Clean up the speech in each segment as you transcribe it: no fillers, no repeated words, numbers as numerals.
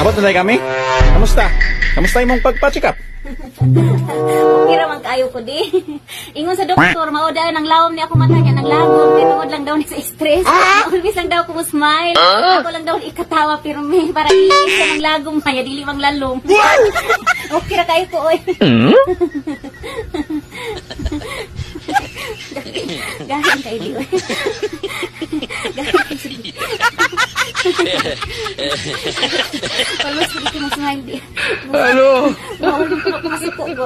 Abot na kami? Kamusta? Kamusta imong pagpa-check up? Okay ra man kaayo ko di. Ingon sa doktor, mao daan ang lawom ni ako mata niya nang lagom. Kay tungod lang daw ni sa stress. Always lang daw ko mo smile. Ako lang daw ikatawa pirmi para dili siya mang lagom maya dili mang lalom. Okay ra kaayo ko oy. Gahin kay di oy. Gahin sige. Always di ko mo smile di. Ano? Mao ko masuko ko.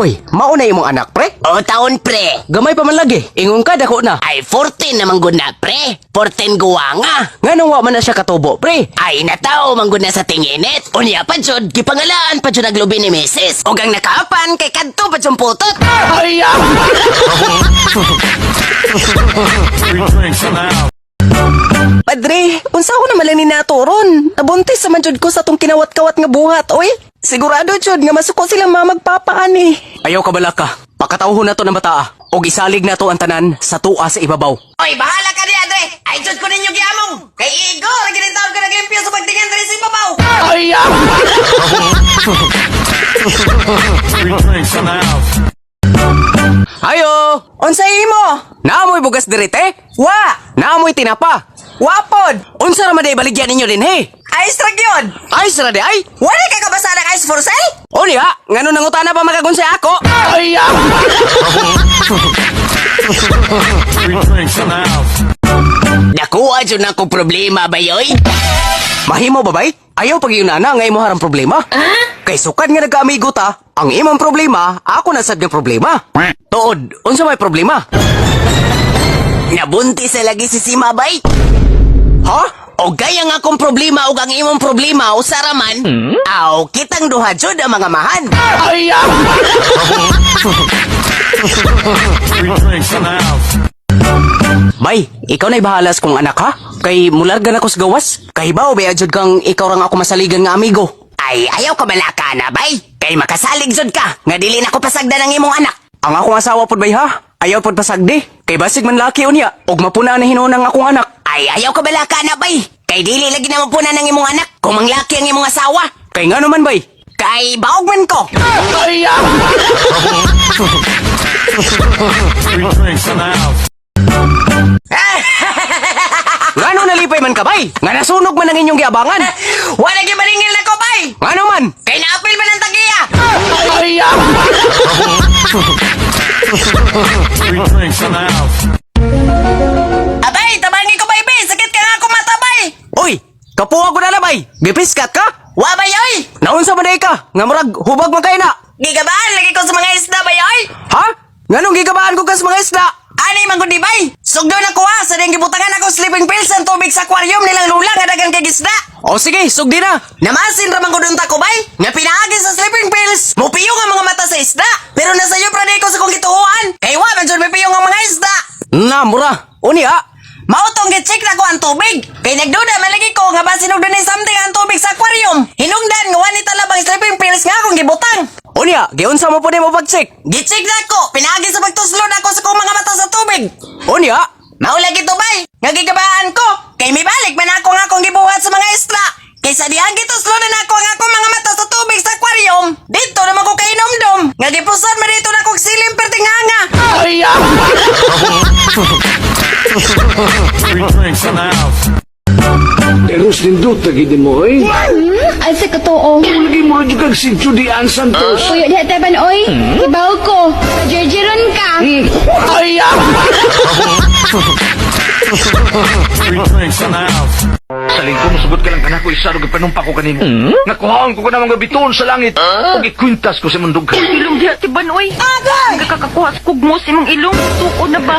Oy, mauna imong anak, pre? O taon pre. Gamay pa man lagi. Ingon ka dako na. Ay 14 naman gud na pre. 14 guwanga. Nganong wa man na siya katubo, pre? Ay natao man gud na sa tinginit. Unya pa jud gipangalaan pa jud ang lubi ni Mrs. Og ang nakaapan kay kadto pa jud putot. Padre, unsa ko naman lang ni nato ron? Nabuntis sa man jud ko sa tong kinawat-kawat nga buhat, oy. Sigurado jud nga masuko silang mamagpapaan eh. Ayaw ka balaka. Pakatawhon na to ng bataa. Og isalig na to ang tanan sa tuwa sa ibabaw. Oy bahala ka di Andre. Ay jud ko ninyo giamong. Kay Igor gini taon ka naglimpyo sa pagtingan diri sa ibabaw. Ayo! Unsa imo? Naamoy bugas dirite? Wa! Naamoy tinapa? Wapod! Unsa ra man day baligyan ninyo dinhi? Ice ra gyud! Ay sira di ay! Wala ka kabasa ng ice for sale? O niya, ngano nangutana pa makagunsay ako? Nakuha jud na ko problema bayoy. Mahimo babay? Ayaw pag na nga imo harang problema. Kay sukad nga nagkaamigo ta, ang imong problema, ako na sad nga problema. Tuod, unsa may problema? Nabuntis sa lagi si Sima bay. Ha? O gaya nga akong problema ug ang imong problema usa ra man. Aw kitang duha jud ang mga mahan. Bay, ikaw na'y bahala sa kong anak ha? Kay mularga na ko sa gawas. Kay bao ba jud kang ikaw rang ako masaligan nga amigo. Ay, ayaw ka balaka na, bay. Kay makasalig jud ka, nga dili na ko pasagdan ang imong anak. Ang akong asawa pod bay ha? Ayaw pod pasagdi. Kay basig man laki unya, ug mapuna na hinuon ang akong anak. Ay, ayaw ka balaka na, bay. Kay dili lagi na mapuna ng imong anak kung manglaki ang imong asawa. Kay ngano man bay? Kay baog man ko. Ngano nalipay man ka bay? Nga nasunog man ang inyong giabangan. Wala gyud maningil na ko, bay. Ngano man? Kay naapil man ang tagiya. Abay, tabangi ko, bay, bay. Sakit ka nga ako mata, bay. Uy, kapuha ko na na bay. Gipiskat ka? Wa, bay, oy. Naunsa man day ka? Nga murag hubag man kay na. Gigabaan lagi ko sa mga isda, bay, oy. Ha? Nganong gigabaan ko kas mga isda? Ani man gud di bay. Sugdo na ko ha, sa ding gibutangan ako sleeping pills ang tubig sa aquarium nilang lula nga dagan kay isda. O sige, sugdi na. Namasin ra man gud unta ko bay. Nga pinaagi sa sleeping pills, mupiyong ang mga mata sa isda. Pero nasayop ra di ko sa kong gituohan. Kay wa man jud mipiyong ang mga isda. Na mura. Unya. Mao tong gi-check na ko ang tubig. Kay nagduda man lagi ko nga basin og dunay something ang tubig sa aquarium. Hinungdan nga wa ni talab ang sleeping pills nga akong gibutang. Unya, giunsa mo po mo pag-check. Gi-check na ko, pinaagi sa pagtuslod ako sa kong mga mata sa tubig. Unya, Mao lagi to bay, nga gigabaan ko. Kay mibalik man ako nga akong gibuhat sa mga isda. Kay sa dihang gituslo na nako ang akong mga mata sa tubig sa aquarium. Dito naman ko kainomdom. Nga gipusan man dito na kog silim pertinganga. Eros nindot na gid mo oy. Ay, sa katoo. Lagi mo ra kag si Judy Ann Santos. Puyo diha taban, oy. Ibaw ko. Jerjeron ka. Sa lingko, musugot ka lang kanako isa ro gipanumpa ko kanimo. Nakuhaon ko kana mga bituon sa langit ug ikwintas ko sa mundog. Ilong diha tiban oy. Agay! Nakakakuha sa kugmos imong ilong. Tuko na ba?